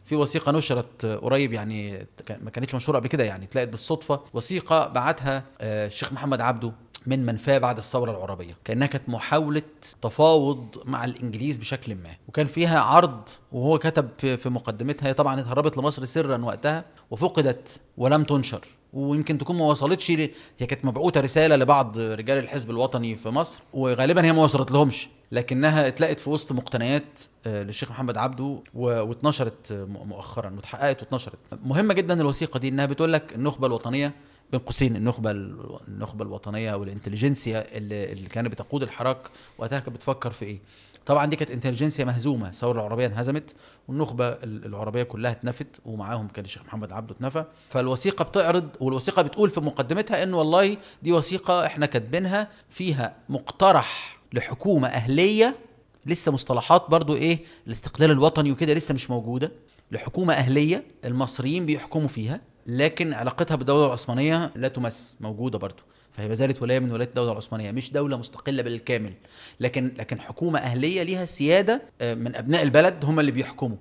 في وثيقة نشرت قريب، يعني ما كانتش منشورة قبل كده، يعني اتلاقت بالصدفة، وثيقة بعتها الشيخ محمد عبده من منفاه بعد الثورة العربية، كانها كانت محاولة تفاوض مع الانجليز بشكل ما، وكان فيها عرض، وهو كتب في مقدمتها. هي طبعا اتهربت لمصر سرا وقتها وفقدت ولم تنشر، ويمكن تكون ما وصلتش هي كانت مبعوثه رسالة لبعض رجال الحزب الوطني في مصر، وغالبا هي ما وصلت لهمش، لكنها اتلقت في وسط مقتنيات للشيخ محمد عبده واتنشرت مؤخرا واتحققت واتنشرت. مهمة جدا الوثيقة دي، انها بتقول لك النخبة الوطنية بين قوسين النخبة الوطنية والانتليجنسيا اللي كانت بتقود الحراك وقتها كانت بتفكر في ايه. طبعا دي كانت انتليجنسيا مهزومه، الثورة العربية انهزمت والنخبه العربية كلها اتنفت، ومعاهم كان الشيخ محمد عبده اتنفى. فالوثيقه بتعرض، والوثيقه بتقول في مقدمتها ان والله دي وثيقة احنا كاتبينها فيها مقترح لحكومة اهليه، لسه مصطلحات برضو ايه الاستقلال الوطني وكده لسه مش موجودة، لحكومة اهليه المصريين بيحكموا فيها، لكن علاقتها بالدولة العثمانية لا تمس، موجودة برضو، فهي ما زالت ولاية من ولايات الدولة العثمانية، مش دولة مستقلة بالكامل، لكن حكومة اهليه ليها سيادة من ابناء البلد هم اللي بيحكموا.